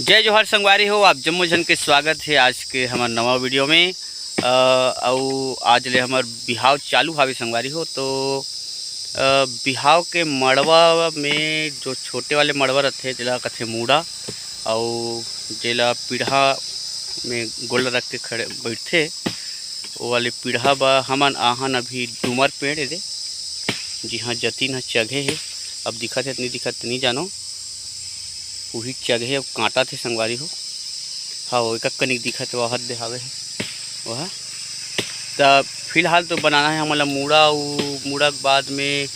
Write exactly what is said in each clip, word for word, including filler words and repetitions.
जय जोहार संगवारी हो, आप जम्मो झन के स्वागत हे आज के हमर नवा वीडियो में। अ, अउ आज ले हमर बिहाव चालू हावे संगवारी हो। तो अ, बिहाव के मड़वा में जो छोटे वाले मड़वा रथे, जेला कथे मूड़ा, अउ जेला पीढ़ा में गोड़ रख के खड़े बइठथे, ओ वाले पीढ़ा बर हमन आहन अभी डूमर पेड़ ए दे, जिहाँ जतिन ह चघे हे। अब दिखत हे त नइ दिखत, नइ जानो, उही चघे हे, अउ कांटत हे संगवारी हो। हाँ, वो एक कनिक दिखत हे, वो हद दे हावे हे, वह। त फिलहाल तो बनाना हे हमन ला मूड़ा, अउ मूड़ा के बाद में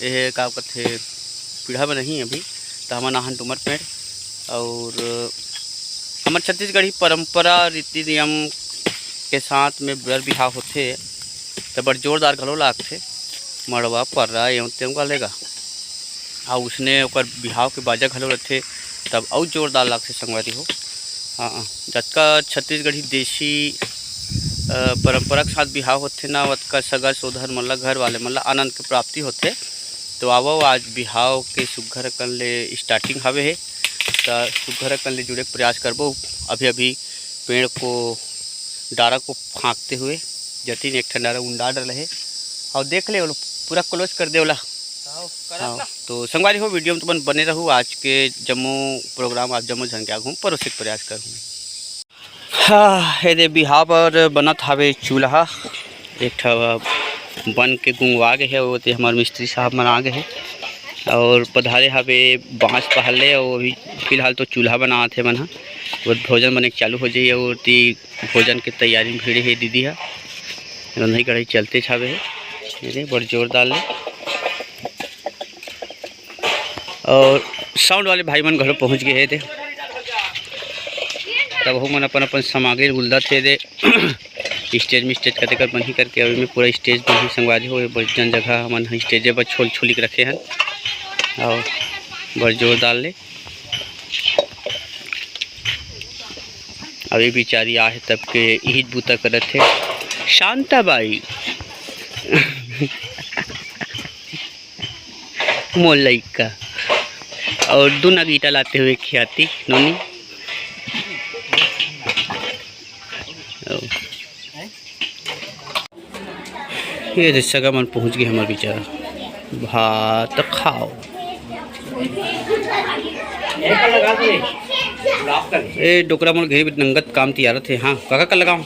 एहे का कथे, पीढ़ा बनाही अभी। त हमन आहन डूमर पेड़, अउ हमर छत्तीसगढ़ी परंपरा, रीति नियम के साथ में बर बिहाव होथे, त बड़ जोरदार घलो लागथे, मड़वा, पर्रा, एवं तेवं का लेगा। अउ उसने ओकर बिहाव के बाजा घलो रथे, तब अउ जोरदार लागथे संगवारी हो। हाँ, जतका छत्तीसगढ़ी देसी, अ, परंपरा के साथ बिहाव होथे ना, ओतका सगा सोदर मन ला, घर वाले मन ला आनंद के प्राप्ति होथे। तो आवव, आज बिहाव के सुग्घर अकन ले starting हावे हे, त सुग्घर अकन ले जुड़े के प्रयास करबो। अभी-अभी पेड़ को, डारा को फांकते हुए जतिन एक ठन डारा उंडा डले हे, अउ देख ले, ओला पूरा close कर दे ओला। हाँ, तो संगवारी हो, वीडियो में तुमन बने रहू। आज के जम्मो प्रोग्राम आप जम्मो झन के आगू में परोसे के प्रयास करहूँ। हाँ, एदे बिहाव बर बनत हावे चूल्हा। एक ठा बन के गुंगवा गे हे, ओदे हमर मिस्त्री साहब मन आ गे हे अउ पधारे हावे बांस पहले। अउ अभी फिलहाल तो चूल्हा बनावत हे मन ह, वो भोजन बने के चालू हो जाही। अउ ओती भोजन के तैयारी में भिड़े हे दीदी ह, रंधई कढ़ाई चलते छावे हे। एदे बड़ जोरदार ले अउ sound वाले भाई मन घलो पहुँच गे हे दे। तब ओहू मन अपन-अपन सामग्री उलदत हे दे। Stage में stage कते कर बनही करके, अभी में पूरा stage बनही संगवारी हो। बड़ जन जगह हमन ह stage बर छोल छोली के रखे हन अउ बड़ जोरदार ले। अभी बिचारी आहे तब के इही बूता करत हे। शांता बाई। मोर लइका। अउ दू नग ईटा लाते हुए खियाती नोनी। अउ ये दे सगा मन पहुँच गे हमर बिचारा। भात खाव। ए डोकरा मन घेरी नंगत काम तियारत हे। हाँ, काका का लगाव?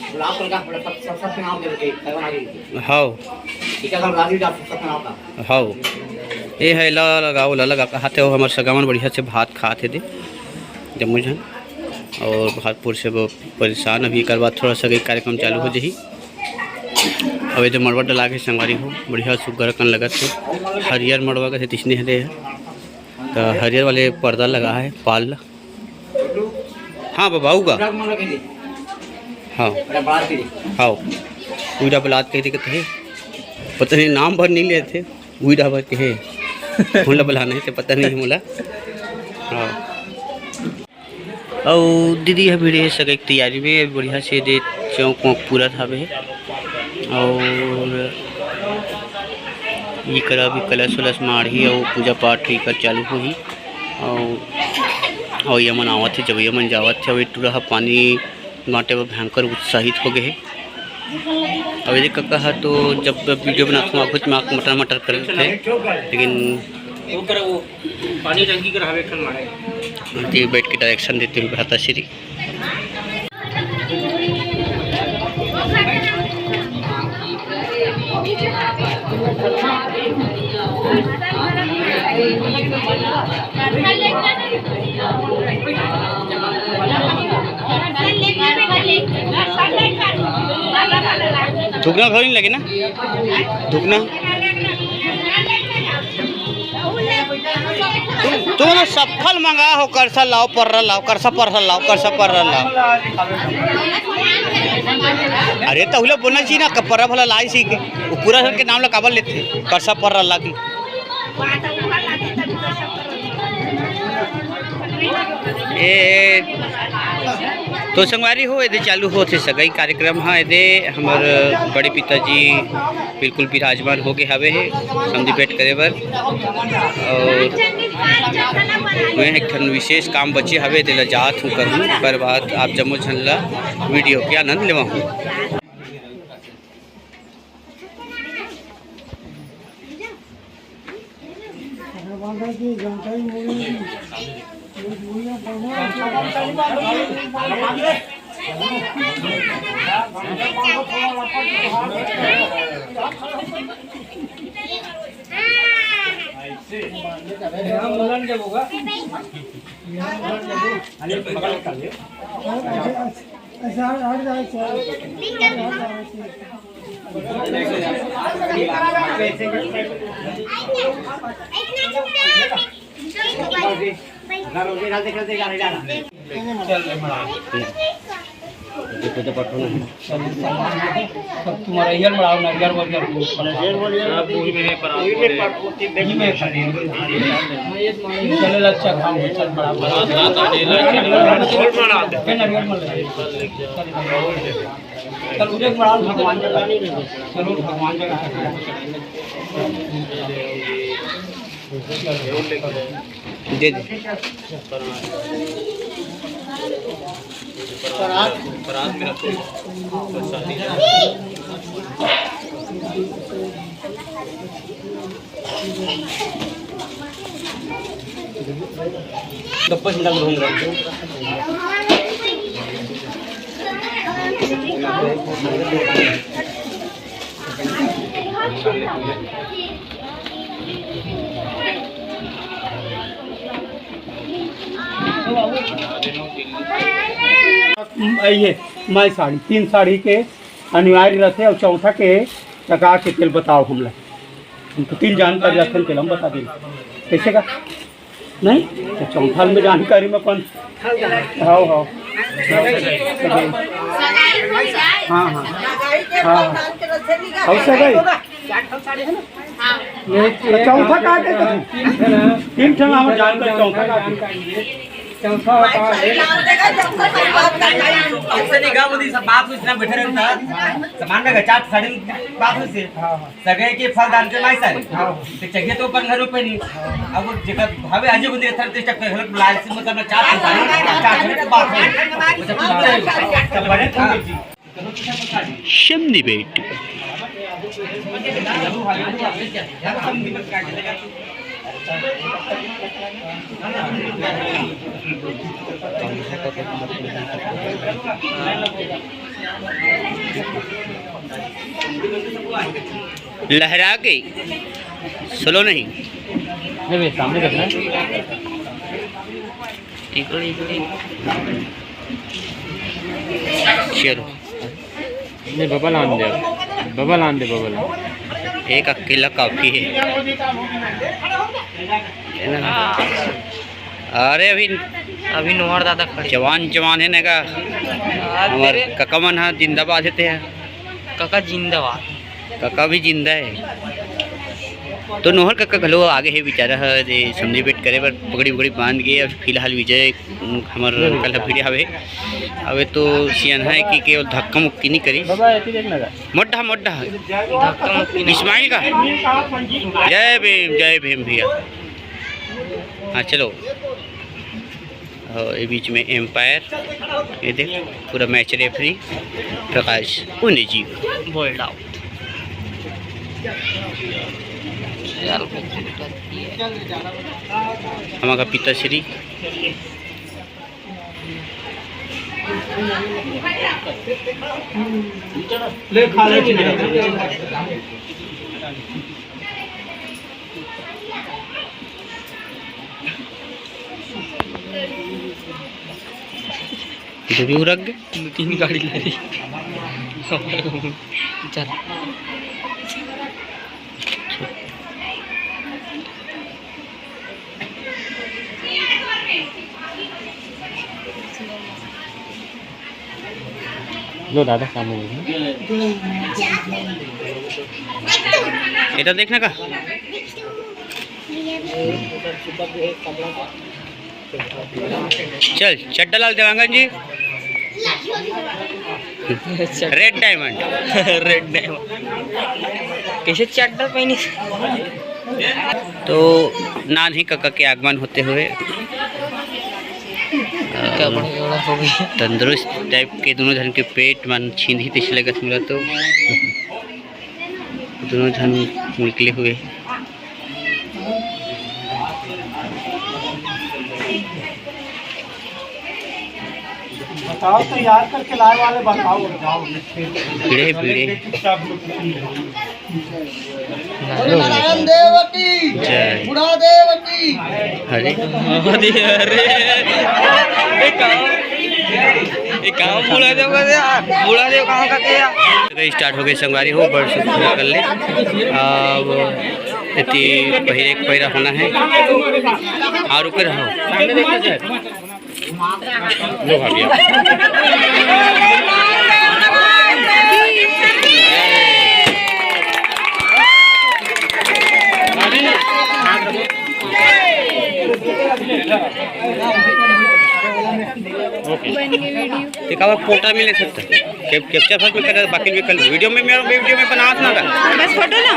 हाव। हाव। ए हे, ला लगाव, ला लगा, कहाथे हो, हमर सगा मन बढ़िया से भात खात हे दे, जम्मो झन। अउ भात पुर से वो परेशान, अभी एकर बाद थोड़ा सा कार्यक्रम चालू हो जाही। अउ एदे मड़वा डला के संगवारी हो, बढ़िया सुग्घर अकन लगत हे, हरियर मड़वा कथे तिसने हे दे। त हरियर वाले पर्दा लगा हे, पाल ला। हाँ बाबा, आऊ गा। हाँ। हाँ। उइरा बलात कहिथे कथे। पता नहीं नाम भर नहीं लेथे। उइरा भर के हे। मोला बलाना हे ते पता नहीं मोला। हाँ। अउ दीदी ह भिड़े हे सगई के तैयारी में, बढ़िया से दे चौक वौक पूरा हवे। अउ इकरा भी कलश वलश माढ़ही अउ पूजा पाठ इकर चालू होही। अउ, अउ ये मन आवत हे, जब ये मन जावत हे, अउ ये टूरा ह पानी बांटे बर भयंकर उत्साहित हो गे हे। अउ ये कका ह तो जब वीडियो बनात हूँ, आखुच में आँख मटर मटर कर देथे, लेकिन वो करा, वो पानी टंकी कर हवे, एक ठन मारे। ये बैठ के डायरेक्शन देते हुए भ्राता श्री। धुकना थोड़ी लगे ना, धुकना। तुम, तुम लोग सफल मंगा हो, करसा लाओ, पर्रा लाओ, करसा पर्रा लाओ, करसा पर्रा लाओ। अरे, तहुला बोलना चाहिए ना, पर्रा भला लाई सी के, वो पूरा झन के नाम ला काबर लेथे, करसा पर्रा ला की। ए, तो संगवारी हो, एदे चालू होत हे सगाई कार्यक्रम ह। एदे हमर बड़े पिताजी बिल्कुल विराजमान होके हवे हे, समधी भेंट करे बर। और मैं एक ठन विशेष काम बचे हवे, तेला जात हूँ करहूँ। ओकर बाद आप जम्मो झन ला वीडियो के आनंद लेवाहूँ। अब तुम्हारा इधर बढ़ाओ ना, इधर बोल, इधर बोल। चले, अच्छा काम है, चल बढ़ा, बढ़ा। चल, उधर बढ़ाओ, भगवान जगह। चलो, भगवान जगह। जी, जी। ये माई साड़ी, तीन साड़ी के अनिवार्य रथे, और चौथा के टका के तेल बताओ हमला। हम तो तीन जानकारी रखन के हम बता दें। कैसे का? नहीं? तो चौथा में जानकारी में कौन? हाँ, हाँ। हाँ, हाँ। हाँ, हाँ। और सगाई? ये तो चौथा का के कथी? तीन ठन हम जानकारी, चौथा का के? चौथा का है। ऐसे नहीं गा, बोली सब बात हुई, इतना बैठे रहता। सामान में चार साड़ी बात हुई से। हाँ, हाँ। सगई के फलदान के माई सारी। हाँ। तो चाहिए तो अपन घर पे नहीं। अब वो जेकर भावे आजे को देख सकते चक्कर घर लाल से मतलब चार साड़ी, चार साड़ी की बात है। वो सब तो बड़े थे। समधी भेंट। लहरा के स्लो नहीं। नहीं भैया, सामने देखना है। इकडे, इकडे। चलो। नहीं, बबल आन दे, बबल आन दे, बबल। एक अकेला काफी है। है ना? अरे, अभी अभी नोहर दादा खड़े। जवान, जवान है ना का? हाँ, हमारे तेरे कका मन हा जिंदाबाद हेते हैं। कका जिंदाबाद। कका भी जिंदा है। तो नोहर कका घलो आगे हे बेचारा ह, जे समधी भेंट करे बर पगड़ी वगड़ी बांध के। अब फिलहाल विजय, उम, हमर अंकल ह भिड़े हवे। अबे तो सियन है कि केवल धक्का मुक्की नहीं करी। बाबा, एती देख ना। मोड्डा, मोड्डा। धक्का मुक्की नहीं। इस्माइल का। जय भीम, जय भीम भैया। हाँ, चलो। और ये बीच में एम्पायर, ये देख, पूरा मैच रेफरी प्रकाश उन्हें जी। Bold out. हमारा पिताश्री। ले खा ले। इधर भी उरक गए। दो तीन गाड़ी ले रही। चल। लो दादा, सामने देखना। এটা দেখ না কা। चल, चड्डा लाल देवांगन जी, रेड डायमंड। Red diamond. कैसे चड्डा पहनी? तो नान्ही कका के आगमन होते हुए, अ, तंदुरुस्त टाइप के दोनों झन के पेट मन छींदी तइसे लगत मोला तो। दोनों झन निकले हुए। बताओ, तैयार करके लाए वाले बताओ, जाओ। भिड़े, भिड़े। नारायण देव की, जय। बुढ़ा देव की। अरे। अरे, अरे। ये काम, ये काम बुढ़ा देव का यार, बुढ़ा देव कहाँ का क्या? स्टार्ट हो गई संगवारी हो, बड़ सुख कर ले। अब इतनी पहिरे एक पहिरा होना है। और ऊपर रहो। लो भाभी, आप। ओके। ते काबर पोटा में ले सकता है। कैप-, कैप्चर फर्स्ट में कर, बाकी में कर। वीडियो में, मेरा वीडियो में बनावत ना कर। बस फोटो ना।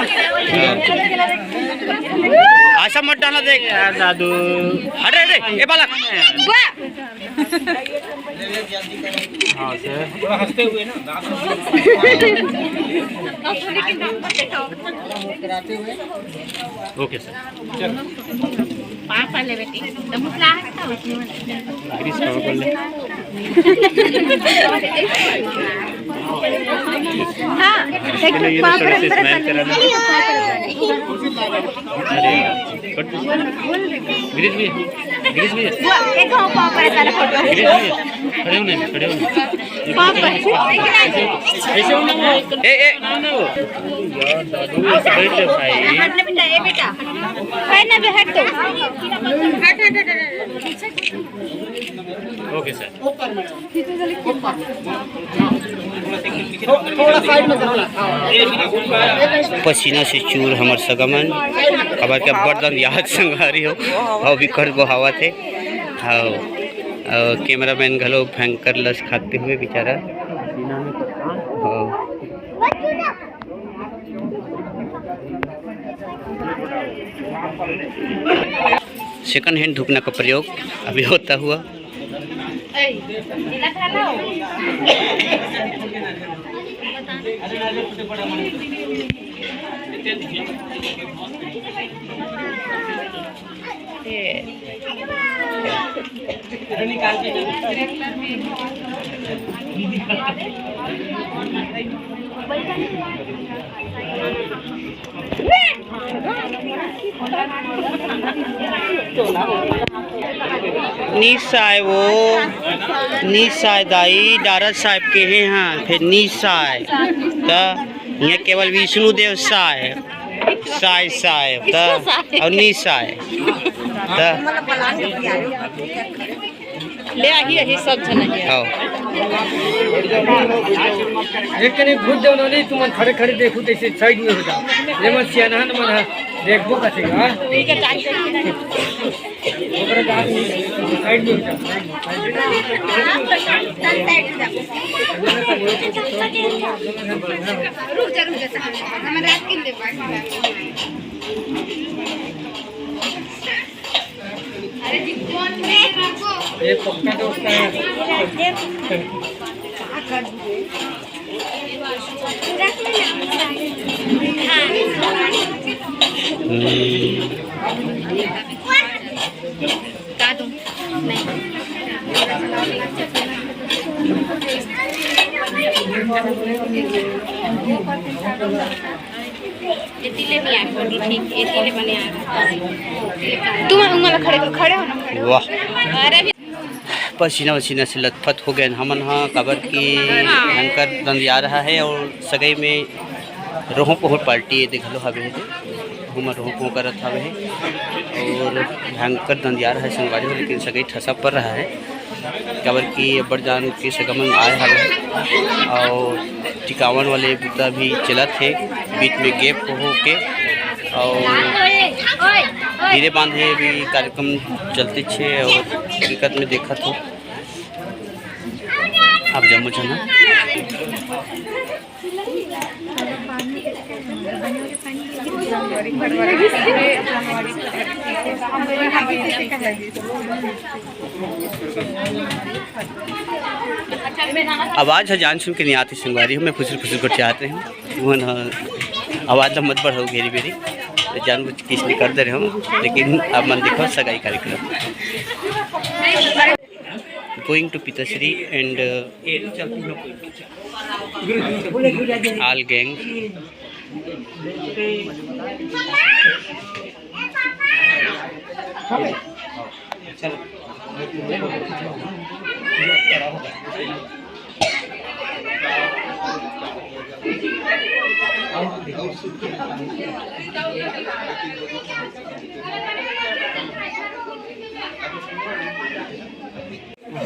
हाँ। ऐसा मत डालना देख। यार दादू। हट रे, रे, ए बालक। वाह। हाँ, सर। थोड़ा हंसते हुए ना। ओके, सर। पापा ले बेटी, तो मुखला हटता उसमें। ग्रीस पापा ले। हाँ, देख, इसके लिए ये पापा थोड़ा सा अंदर smile कर करा दो। अरे, कट। ग्रीस भी, ग्रीस भी। वो, एक और पापा सारा फोटो। ग्रीस भी। खड़े होने, खड़े होने। पापा। ऐसे होना वो। ए, ए। ना, ना वो। यार, दादू, ऐसे बैठ जा भाई। हट ना बेटा, ए बेटा। है ना, हट तो। हट, हट, हट, हट। ओके सर। पसीना से चूर हमर सगा मन, काबर के अब्बड़ दन याद संगवारी हो, अउ भी कर बोहावत हे। हाँ, अउ कैमरामैन घलो भयंकर लस खाते हुए बेचारा। हाँ। सेकंड हैंड धुकना का प्रयोग अभी होता हुआ। निसाय वो, निसाय दाई, डारा साहब के हे, हाँ, फिर निसाय। त इहाँ केवल विष्णु देव साय, साय, साय, त, विष्णु साय। अउ निसाय। त ले आही, आही, सब झन आही। आओ। एक कने घुस जाओ ना, नहीं, तुमन खड़े खड़े देखो, तइसे साइड में हो जाओ। ये मन सियाना मन ह, देखबो कथे, हाँ? ठीक है, चाय। ओकरे बाद में साइड में हो जाओ। रुक जा, रुक जा, हमर रात के देबो। ये पक्का दोस्त है। हम्म। का दूं? नहीं। एती ले भी आ, फोटो ठीक, एती ले बने आ। तुम उंगल खड़े, खड़े हो ना, खड़े हो। वाह। अरे भी पसीना वसीना से लथपथ हो गए हमन ह, काबर कि भयंकर दंदिया रहा है और सगई में रोहो पोहो पार्टी ये देख लो हवे हे, ओहू मन रोहो पोहो करत हवे हे और भयंकर दंदिया रहा है संगवारी हो, लेकिन सगई ठसा पर रहा है। काबर कि अब्बड़ जान के सगा मन आए हवे अउ टिकावन वाले बुता भी चलत हे, बीच में गैप हो के। अउ धीरे बांधे भी कार्यक्रम चलते छे और हकीकत में देखत हो आप जम्मो झन। आवाज ह जान सुन के नहीं आती संगवारी हो, मैं खुशी खुशी कर चाहते हैं। वो ना आवाज ला मत बढ़ाओ घेरी बेरी, तो जानबूझ के इसलिए कर दे रहे हो, लेकिन आप मन देखो सगाई कार्यक्रम। Going to Pitasri and, uh, all gang.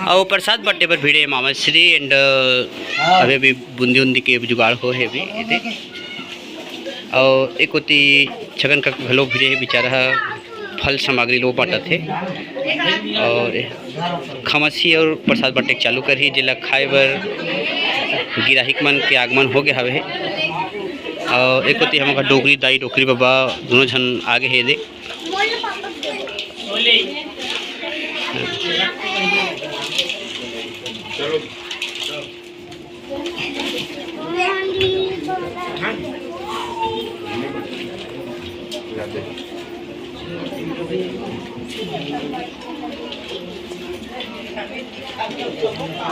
अउ प्रसाद बंटे बर भिड़े मामा श्री and, अ, अभी भी बूंदी उंदी के जुगाड़ हो हे अभी एदे। अउ एक ओती छगन का घलो भिड़े हे, बेचारा ह फल सामग्री लो बांटत हे। अउ खमसी अउ प्रसाद बंटे के चालू करही, जेला खाए बर गिराहिक मन के आगमन हो गए हवे हे। अउ एक ओती हमर डोकरी दाई, डोकरी बाबा दोनों झन आगे हे एदे।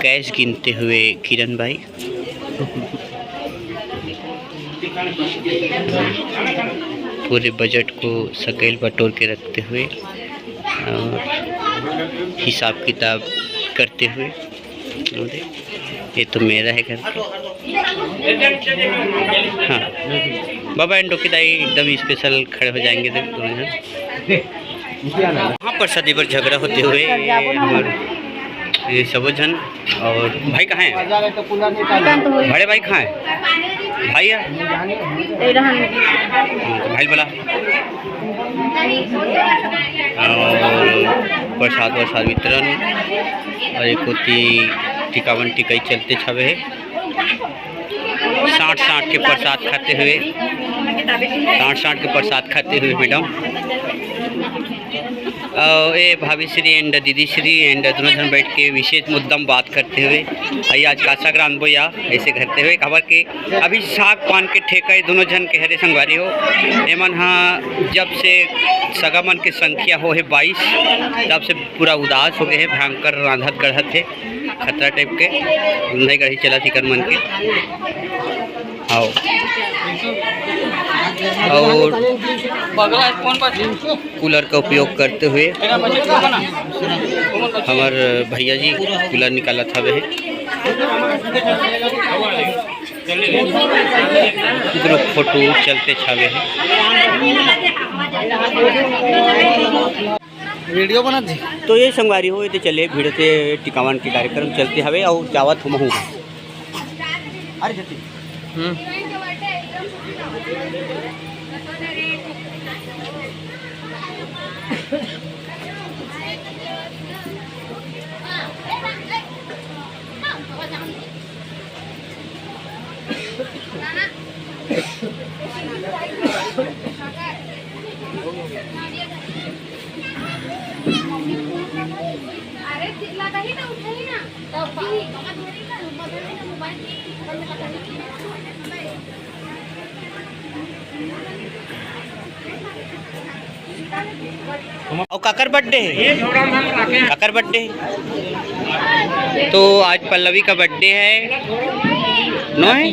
कैश गिनते हुए किरण भाई। पूरे बजट को सकेल बटोर के रखते हुए और हिसाब किताब करते हुए, ये तो मेरा है घर का। हाँ, बाबा and डोकी दाई एकदम special खड़े हो जाएंगे तो दोनों जन। हाँ, प्रसादी पर झगड़ा होते हुए ये हमारे ये सबो झन। और भाई कहाँ है? बड़े भाई कहाँ है? भाई है? हाँ, तो भाई बोला। और प्रसाद वरसाद वितरण और एक होती टिकावन टिकाई चलते छावे है। साठ साठ के प्रसाद खाते हुए, साठ साठ के प्रसाद खाते हुए मैडम। अउ ए भाभी श्री and दीदी श्री and दोनों जन बैठ के विशेष मुद्दा में बात करते हुए, अई आज कासा ग्राम बोया ऐसे करते हुए खबर के अभी साग पान के ठेका ये दोनों जन के हरे संगवारी हो। एमन हा जब से सगा मन के संख्या हो है बाईस, तब से पूरा उदास हो गए है, भयंकर रांधत गढ़त है। खतरा टाइप के धुंधई गढ़ी चलत ही कर मन के। आओ। और कूलर का उपयोग करते हुए हमार भैया जी कूलर निकालत हवे है। ग्रुप फोटो चलते छावे है। वीडियो बना दे। तो ये संगवारी हो, ये तो चले भिड़ते टिकावन के कार्यक्रम चलते हवे और जावत हम हूँ। अरे जल्दी। हम्म। अउ काकर बर्थडे हे? काकर बर्थडे हे? तो आज पल्लवी का बर्थडे है, नो है?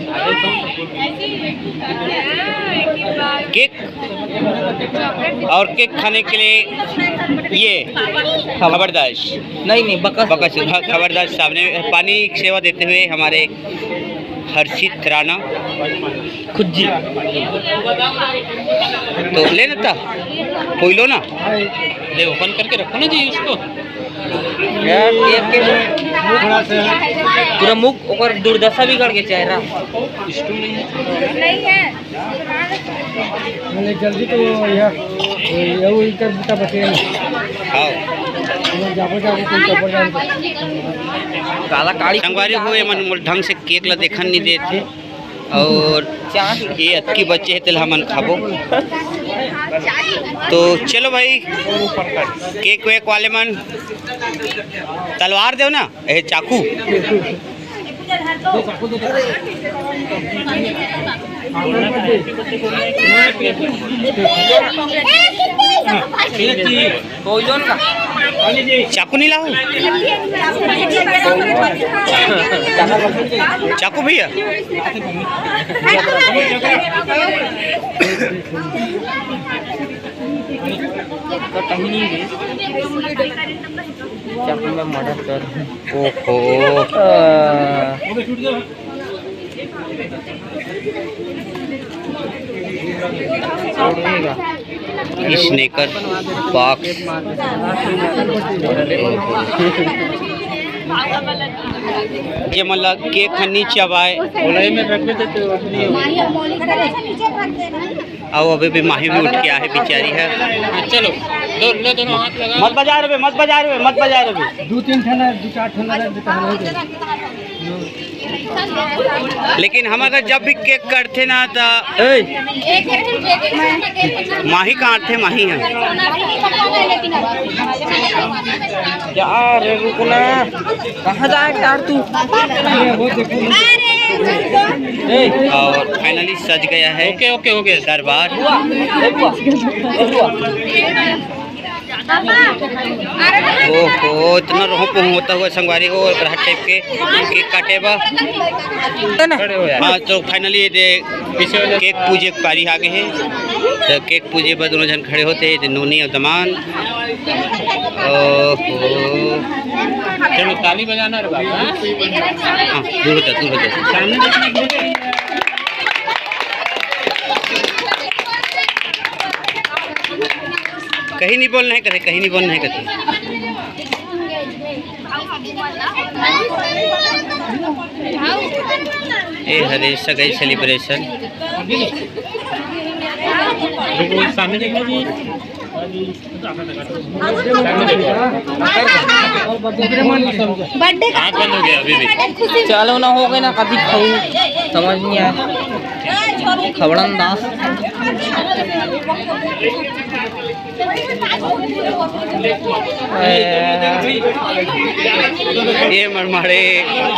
केक और केक खाने के लिए ये खबरदार। नहीं, नहीं, बकस। बकस, हाँ, खबरदार सामने पानी की सेवा देते हुए हमारे हर्षित राणा। खुज्जी। तो ले ना ता, कोई लो ना। ले, ओपन करके रखो ना जी उसको। यार, ये आपके मुंह, पूरा मुंह, ओकर दुर्दशा बिगड़ के चेहरा। नहीं है। जल्दी तो यह ये वो इनकर बूता बचे हैं। हाँ। वो जाबो, जाबो, कोई कब्र जान। काला काली संगवारी हो, ये मन मोर ढंग से केक ला देखन नहीं देते। और ये अतकी बचे हे, तेला हमन खाबो। तो चलो भाई, केक वेक वाले मन, तलवार देव ना, ए, चाकू। चाकू नहीं लाओ? चाकू भैया। कहीं नहीं रे। चाकू में मदद कर। ओहो। आ। Snickers box. ये मतलब केक ह नी चबाए। अउ अभी भी माही भी उठ के आहे बिचारी ह। हाँ, चलो, दो, लो, दोनों हाथ लगा। मत बजा रे बे, मत बजा रे बे, मत बजा रे बे। दू तीन ठन, दू चार ठन लगा देता है। लेकिन हमर घर जब भी केक कटथे ना, त ए, माही काटथे, माही ह। यार, रुक ना। कहाँ जाएगा यार तू? ए। और finally सज गया है। OK, OK, OK। दरबार। ओहो, इतना रोह पोह होता हुआ संगवारी हो, एकरा type के केक काटे बा। हाँ, तो finally ये दे, केक पूजे के पारी आ गए हे। तो केक पूजे बर दोनों झन खड़े होते हैं, ये दे नोनी और दमान। ओहो। चलो, ताली बजाना रे बाबा। हाँ, दूर हो जा, दूर हो जा। सामने देखना, दूर देखना। कहीं नहीं बोलना है, कहीं, कहीं नहीं बोलना है, कहीं। ए हरे सगाई celebration। सामने देखो जी। सामने देखो। बर्थडे का आँख बंद हो गया अभी भी। चालू ना हो गए ना, कभी खाऊ, समझ नहीं आया। खबड़न दास। ये मरमाड़े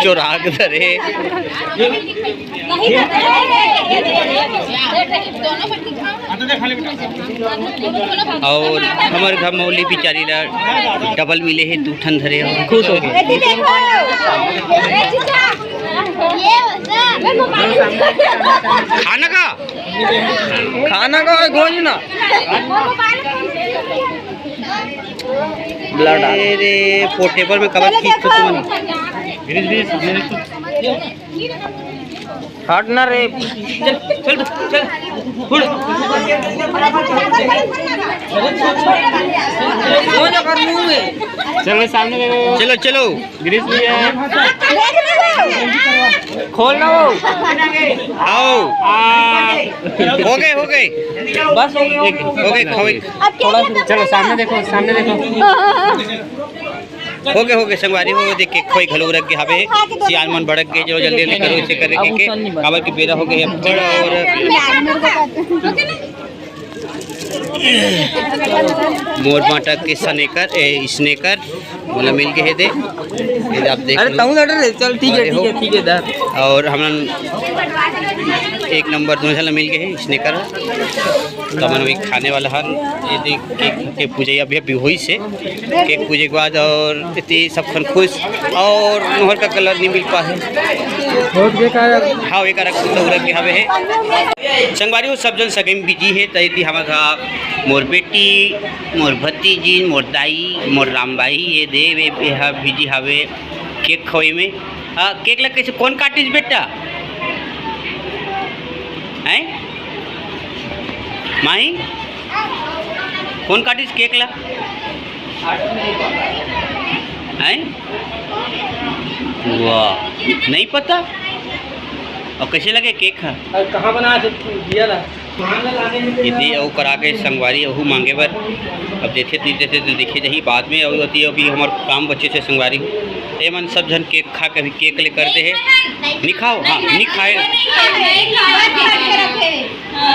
चोराक धरे। और हमर घर मौली बिचारी ला डबल मिले हे, दू ठन धरे हो। खुश हो गए। खाना का? खाना का है, गोंज ना। ब्लड आ रहा है। अरे, पोर्टेबल में कब खींच तो तुम? हट ना रे। चल, चल, चल। चलो, सामने देखो। चलो, चलो। गिरीश भैया। खोल ना वो। आओ। आ। हो गए, हो गए। बस हो गए। हो गए, खाओ एक। थोड़ा सा चलो, सामने देखो, सामने देखो। हो गए, हो गए, संगवारी हो, देख के खोई घलो रख के हवे। सियान मन भड़क के जो जल्दी जल्दी करो, इसे करे के, के, काबर के बेरा हो गए अब बड़ा और मोर बांटा के सनेकर, ए, स्नेकर, मोला मिल गए हे दे। ये आप देख अरे, लो। तहूँ लड़ रहे, चल, ठीक है, अरे ठीक हो। है, ठीक है, दर। और हमन एक नंबर दोनों झन ला मिल गए हे, स्नेकर। तो हमन वही खाने वाला हन। ये देख, केक के पूजा अभी, अभी हुई से, केक पूजे के बाद और इतनी सब खन खुश। और नोहर का कलर नहीं मिल पाए। बहुत बेकार है। हाँ, एक अलग कुत्ता उलग के हवे है। संगवारी हो, सब जन सगई में बिजी हे, त एती हमर घर मोर बेटी, मोर भतीजिन, मोर दाई, मोर रामबाई, ये देव, ये, ये ह बिजी हवे केक खवई में। आ, केक ला कैसे, कौन काटिस बेटा? हैं? माही? कौन काटिस केक ला? हैं? वाह, नहीं पता? और कैसे लगे केक ह? अरे, कहाँ बना है दिया ला? दीदी अउ करा के संगवारी अहू मांगे बर। अब देथे ती देथे तो देखे जाही बाद में। अउ अति अभी हमर काम बचे से संगवारी हो। ए मन सब झन केक खा के अभी केक ले कर दे हे। नी खाओ, हाँ, नी खाए।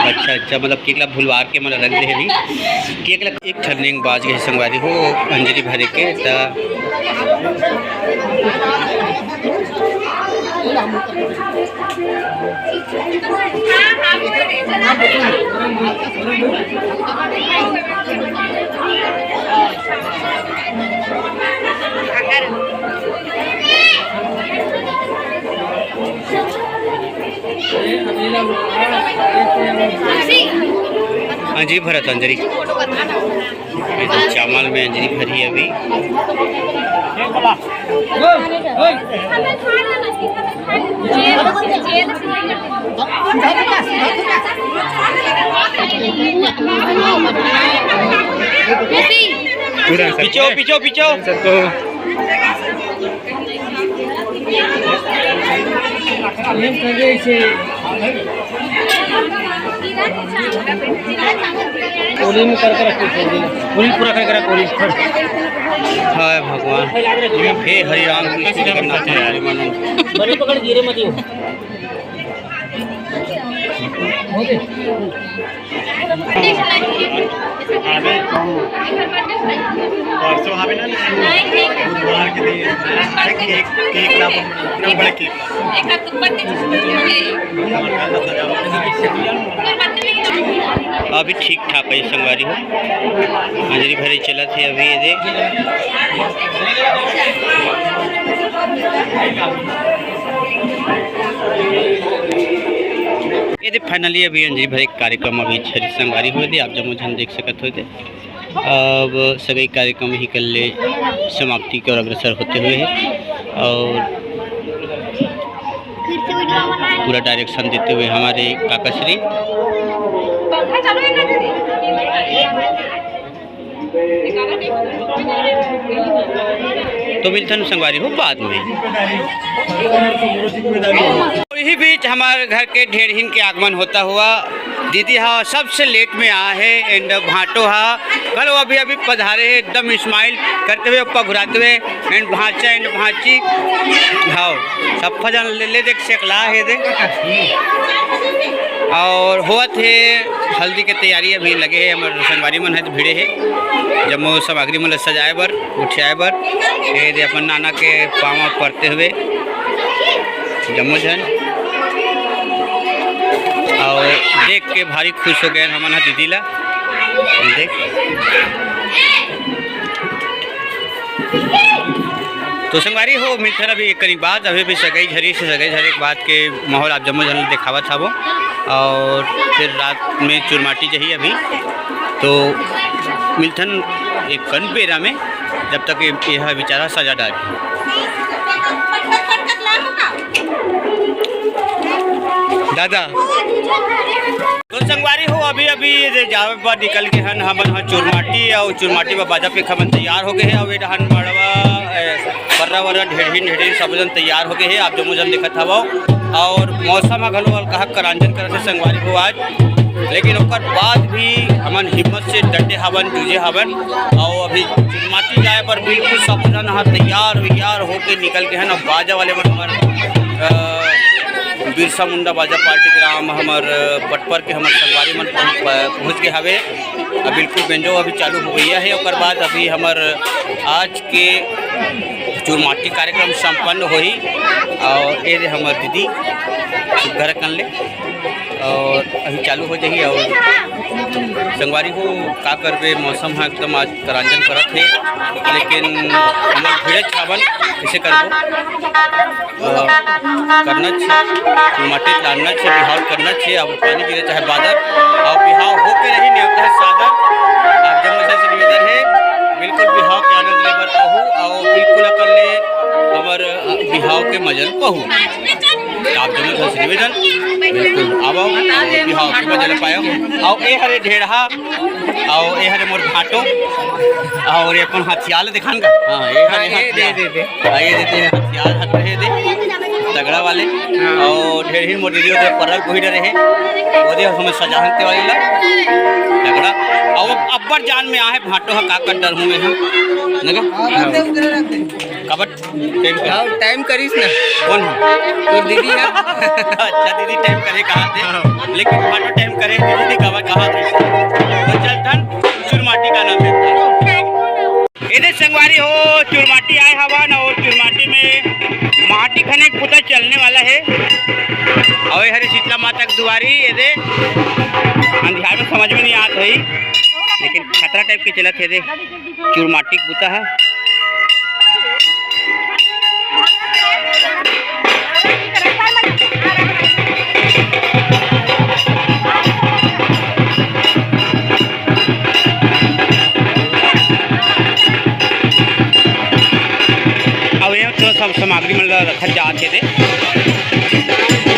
अच्छा, अच्छा, मतलब केक ला भुलवा के मन रख दे हे अभी। केक ला एक ठन रिंग बाज गए संगवारी हो, अंजलि भरे के त अंजलि भरत अंजलि। ये तो चावल में अंजलि भरी अभी। पीछे हो, पीछे हो, पीछे हो। कोली में करके रखो, कोली। कोली पूरा करके रखो, कोली। हाय भगवान, हे हरि राम कृष्ण जगन्नाथ हरे हरे मानंद। बड़ी पकड़, गिरे मत हो। परसों हवे ना, बुधवार के दिन केक, केक ला बड़ा बड़े केक ला। अभी ठीक ठाक है संगवारी हो, अंजलि भरे चलत हे अभी ये दे। ये दे finally अभी अंजलि भरे कार्यक्रम अभी छरी संगवारी हो दे, आप जम्मो झन देख सकत हो दे। अब सगई कार्यक्रम ही कर ले समाप्ति की ओर अग्रसर होते हुए है और पूरा direction देते हुए हमारे काका श्री। तो मिलथन संगवारी हो बाद में। और इही बीच हमारे घर के ढेरहीन के आगमन होता हुआ दीदी हा सबसे late में आ है and भांटो हा कल वो अभी अभी पधारे है एकदम smile करते हुए पघुराते हुए and भांचा and भांची। हाँ, सब फजन ले, ले देख सकला है दे। और होत है हल्दी के तैयारी अभी लगे है, हमर संगवारी मन है तो भिड़े है, जम्मो सामग्री मन ला सजाए बर, उठियाए बर। ये दे अपन नाना के पाँव परते हुए जम्मो झन, और देख के भारी खुश हो गए हमन ह दीदी ला। देख तो संगवारी हो, मिलथन अभी एक कनी बाद, अभी भी सगई झरी से सगई झरी के बाद के माहौल आप जम्मो झन ल देखावत हवो, और फिर रात में चुरमाटी जही अभी, तो मिलथन एक कन बेरा में, जब तक ये, ये बेचारा सजा डाली। दादा। तो संगवारी हो, अभी, अभी ये जे जावे बर निकल के हन, हमन ह चुरमाटी, अउ चुरमाटी बर बाजा पेखा मन तैयार हो गए हे, अउ ये डहन मड़वा, ए, पर्रा वर्रा, ढेढ़ीन, ढेढ़ीन सब जन तैयार हो गए हे, आप जम्मो जन देखत हवव। अउ मौसम ह घलो अलकहक करांजन करत हे संगवारी हो आज, लेकिन ओकर बाद भी हमन हिम्मत से डटे हवन, जूझे हवन, अउ अभी चुरमाटी जाए बर बिल्कुल सब जन ह तैयार, वैयार होके निकल के हन, अउ बाजा वाले मन हमर, अ, बिरसा मुंडा बाजा पार्टी ग्राम हमर पटपर के हमर संगवारी मन पहुँच, पहुँच गे हवे। अब बिल्कुल बेंजो अभी चालू हो गया है। ओकर बाद अभी हमर आज के चुरमाटी कार्यक्रम संपन्न होही और ये दे हमर दीदी घर कन ले और अभी चालू हो जाही। और संगवारी हो का करबे, मौसम ह एकदम आज करांजन करत हे, लेकिन हमन भिड़े छावन कइसे करबो? अ, करना छे, माटी लानना छे, बिहाव करना छे। अब पानी गिरे चाहे बादर, अब बिहाव होके रही, नेवता है सादर। आप जम्मो से निवेदन है, बिल्कुल बिहाव के आनंद लेबर पाहू, और बिल्कुल अकल ले हमर, अ, बिहाव के मजन पाहू। आप जम्मो से निवेदन, बिल्कुल आवो, और बिहाव के मजन पायो। और ए हरे ढेढ़ा, अउ ए हरे मोर भांटो, अउ ये अपन हथियार ल देखान का? हाँ, ये हरे हाँ, ये हथियार। दे, दे, दे। हाँ, ये देते हैं हथियार, हट रहे दे। तगड़ा वाले। हाँ। अउ ढेर ही मोर दीदी ओदे परल कोही डरे हे, ओदे हमें सजाहन ते वाली ला झगड़ा। अउ अब्बड़ जान में आहे भांटो ह, का कर डर हूँ मैं हम। नगा? हाँ। काबर टाइम कर हाँ, टाइम करिस ना। कौन है? तोर दीदी है। अच्छा, दीदी टाइम करे कहा थे। हाँ। लेकिन भांटो टाइम करे, दीदी नहीं कहा, कहा थे। तो चल धन, चुरमाटी का नाम देता है। एदे संगवारी हो, चुरमाटी आए हवन अउ चुरमाटी में माटी खने के बुता चलने वाला है। अउ ए हरे शीतला माता के दुआरी, एदे अंधियार में समझ में नहीं आत होही, लेकिन खतरा टाइप के चलत हे एदे चुरमाटी के बुता है। अउ ये तो सब सामग्री मन ल रखत जात हे दे।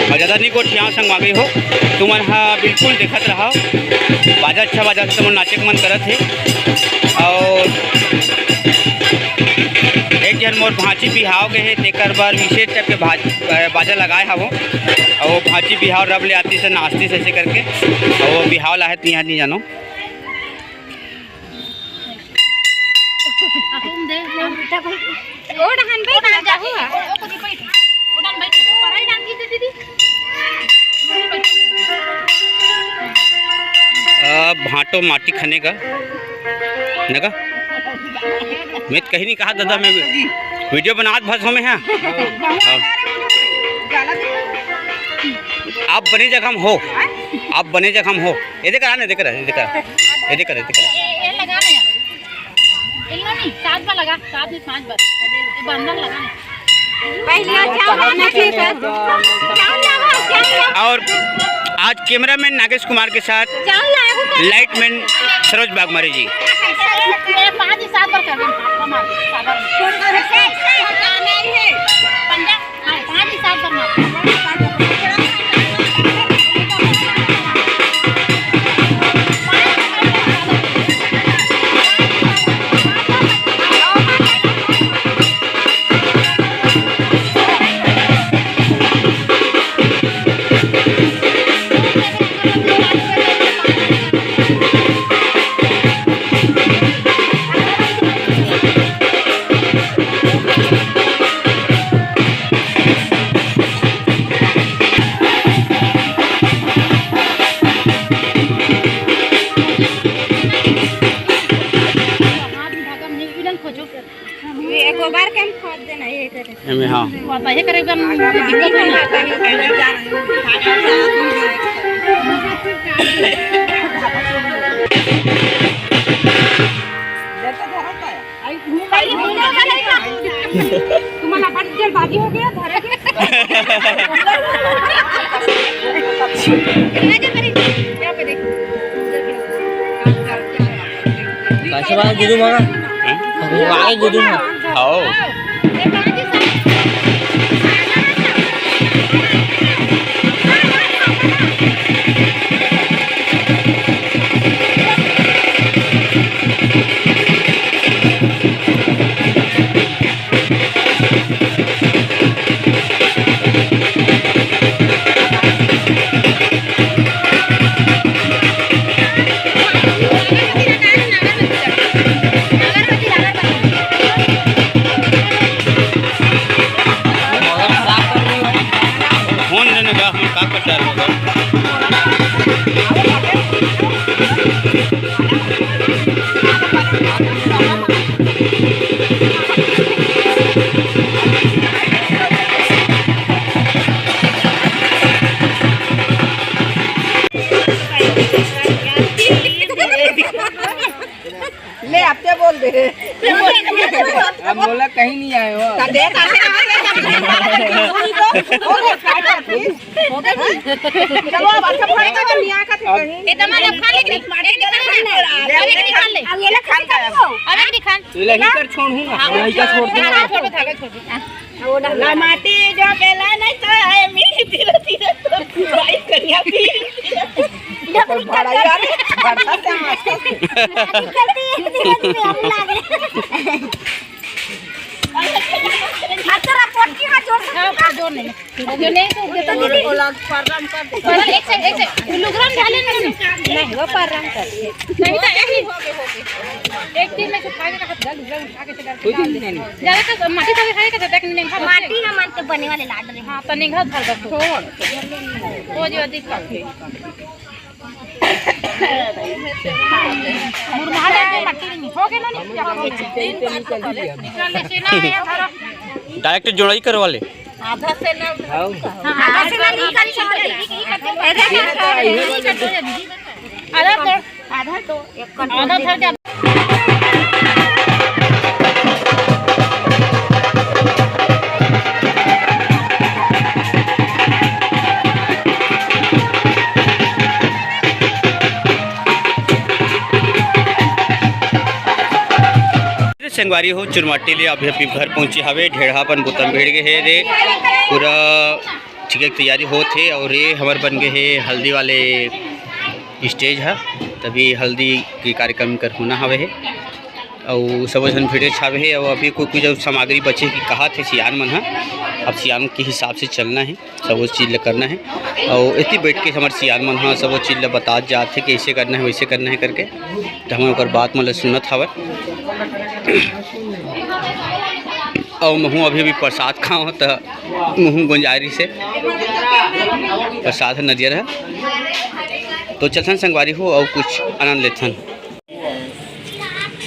अउ ज़्यादा नहीं गोठियाव संगवारी हो, तुमन ह बिल्कुल देखत रहा, बाजा अच्छा बाजा से तुमन नाचे के मन करत हे। अउ एक झन मोर भांची बिहाव गे हे, तेकर बर विशेष टाइप के भाज-, बाजा लगाए हवो। अउ भांची बिहाव रब ले आती से नाचती से ऐसे करके, अउ बिहाव ला हे तिहां नहीं जानो। ओ डहन बैठ ना जाहू। आ, भांटो माटी खने का नगा। मैं तो कहीं नहीं कहा दादा, मैं वीडियो बनात भस हो मैं, हाँ। हाँ। आप बने जगह में हो, आप बने जगह में हो। ये देख रहा ना, देख रहा, ये देख रहा, ये देख रहा, ये देख रहा। ए, ए, ए लगा ना यार। इल्ला नहीं, सात बार लगा, सात नहीं, पाँच बार। ये बंधन लगा ना। पहले क्या होना चाहिए था? क्या लगा, क्या लगा? और आज कैमरामैन नागेश कुमार के साथ क्या लगा? लाइटमैन सरोज बागमारे जी। ये पाँच ही सात बार कर दे, कमाल, सात बार। पंजा। एको बार के हम खोद देना, ये करे। एमे, हाँ। पता है, करे एकदम दिक्कत नहीं। तुम्हारा बड़ जल्दबाजी हो गया, धरे के। कैसे बात गुरु मामा? हैं? वाह, गुदुम। आओ। फोन देने का हम का करता है? ले, आप क्या बोल दे? अब बोला कहीं नहीं आए हो। तो देख, आते रहो, देख, आते रहो। हो गया, हो गया, please। हो गया, please। चलो, अब अच्छा पड़ेगा, तो नहीं आएगा, तो कहीं। ए, तमाम अब खा ले, एक निकाल ले। अब ये ले, खा ले। अब एक निकाल। ये ले, इधर छोड़ूंगा। हाँ, यही का छोड़ दे। हाँ, छोड़ दो, छोड़ दो। लमाटी जो बेला नहीं तो है, मी धीरे धीरे तो भाई करिया भी। बड़ा यार, बड़ा से मस्त। निकलती है धीरे धीरे, हम लागे। अच्छा, पोटकी में जोर से जो नहीं सूख देता दीदी। ओला परम कर दे। परम एक से, एक से, लुगरा में डाले ना। नहीं, वो परम कर। नहीं तो एक ही। एक दिन में सुखा के रखत, लुगरा उठा के से डाल दे। ज्यादा तो माटी तो खाए के तो देख नहीं खा। माटी ना मन के बने वाले लाड रहे। हाँ, तो निंगा धर दो। वो जो अधिक करके। मुरमुरा डाल के मट्टी नहीं। हो गया ना, नहीं? डायरेक्ट जोड़ाई करवा ले। आधा से ना। हाँ, आधा से ना, नहीं कर सकते। आधा तो, आधा तो, आधा तो क्या? संगवारी हो, चुरमाटी ले अभी अभी घर पहुंचे हवे। ढेड़हा अपन बुता म भिड़ गे हे रे। पूरा ठीक है, तैयारी होत हे। और ये हमर बन गए हे हल्दी वाले स्टेज ह। तभी हल्दी के कार्यक्रम कर होना हवे हे। अउ सबो झन भिड़े छावे हे। अउ अभी कोई कोई जो सामग्री बचे हे कि कहा थे सियान मन ह, अब सियान के हिसाब से चलना है। सबो चीज ल करना हे। अउ एती बइठ के हमर सियान मन ह सबो चीज ल बतात जात हे, कइसे करना हे, वइसे करना हे करके। त हमन ओकर बात मन ल सुनत हवन। अउ महूँ अभी, अभी प्रसाद खाओं, त महूँ गोंजाय रहिसे प्रसाद ह, नरियर ह। तो चलथन संगवारी हो, अउ कुछ आनंद लेथन।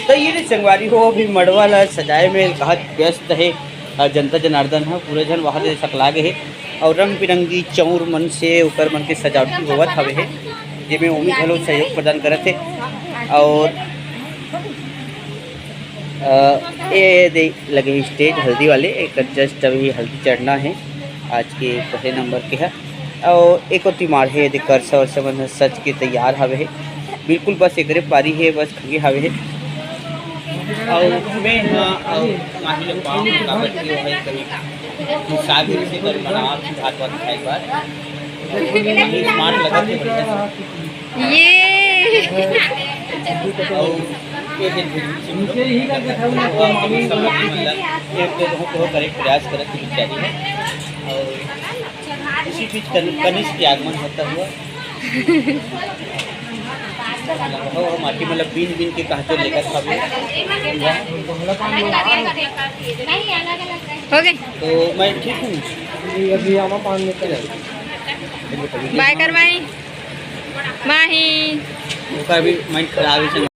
तो ये रे संगवारी हो, अभी मड़वा ला सजाए में बहुत व्यस्त हे। अ, जनता जनार्दन ह, पूरा झन वहाँ से सकला गे हे और रंग बिरंगी चौर मन से ओकर मन के सजावटी होवत हवे हे, जेमे ओमी घलो सहयोग प्रदान करत हे। और, अ, ये दे लगे हे स्टेज हल्दी वाले, एक जस्ट अभी हल्दी चढ़ना हे, आज के पहले नंबर के ह। अउ एक ओती माढ़े दे करसा वरसा मन ह सज के तैयार हवे हे। बिल्कुल बस एकरे पारी हे, बस खंगे हवे हे। अउ मैं ह, अउ माही ल पाँव का बैठी हो भाई कभी। तू साग से कर बनावा की भात वात खाए के बाद। माही स्मार्ट लगत हे बढ़िया से। ये। अउ ये दे फिर से मतलब, एक दो बहुत, बहुत करे प्रयास करत हे बेचारी ह। अउ इसी बीच कन-, कनिष्क के आगमन होता हुआ। हो, हो, माटी मतलब बीन बीन के कहाँ तो लेकर खावे। हो गए। तो मैं ठीक हूँ। बाय कर माही। माही। ओकर भी माइंड खराब है।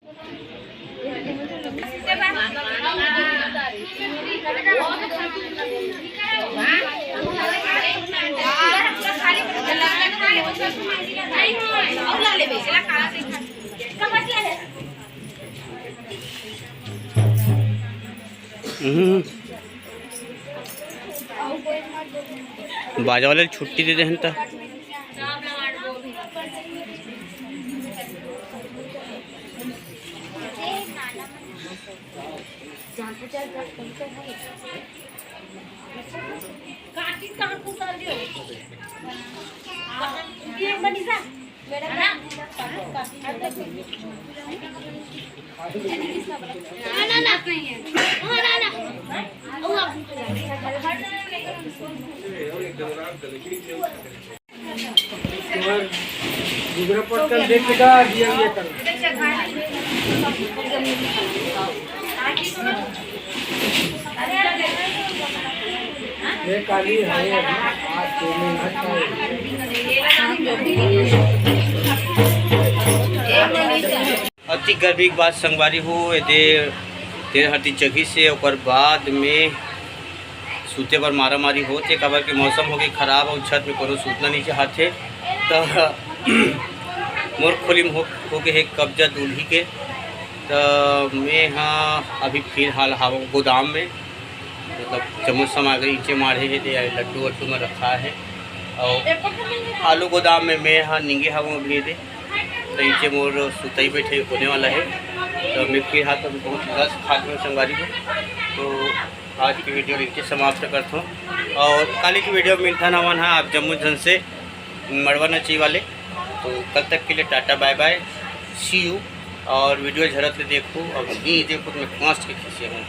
हम्म। बाजा वाले छुट्टी दे देहन त। अति गर्मी के बाद संगवारी हो, एदे तेल हरदी जगी से ओकर बाद में सूते बर मारा मारी होत हे, काबर के मौसम हो गे खराब अउ छत में कोनो सूतना नइ चाहत हे। त मोर खोली में हो, हो गे हे कब्जा दूल्ही के। त मैं ह अभी फिलहाल हावों गोदाम में, मतलब जम्मो सामग्री नीचे माढ़े हे, ते लड्डू वड्डू में रखा हे। अउ आलू गोदाम में मैं ह निंगे हावों अभी दे। तो नीचे मोर सुतई बैठई होने वाला है। तो मैं फिर हाथ अभी बहुत रस खा के संगवारी हूँ। तो आज की वीडियो इनके समाप्त करता हूँ और काली की वीडियो में मिलता ना मन है आप जम्मू झन से मड़वा नची वाले। तो कल तक के लिए ta-ta bye bye, see you. और वीडियो झरत ले देखो और नहीं देखो तो मैं कॉस्ट के खींचे हूँ।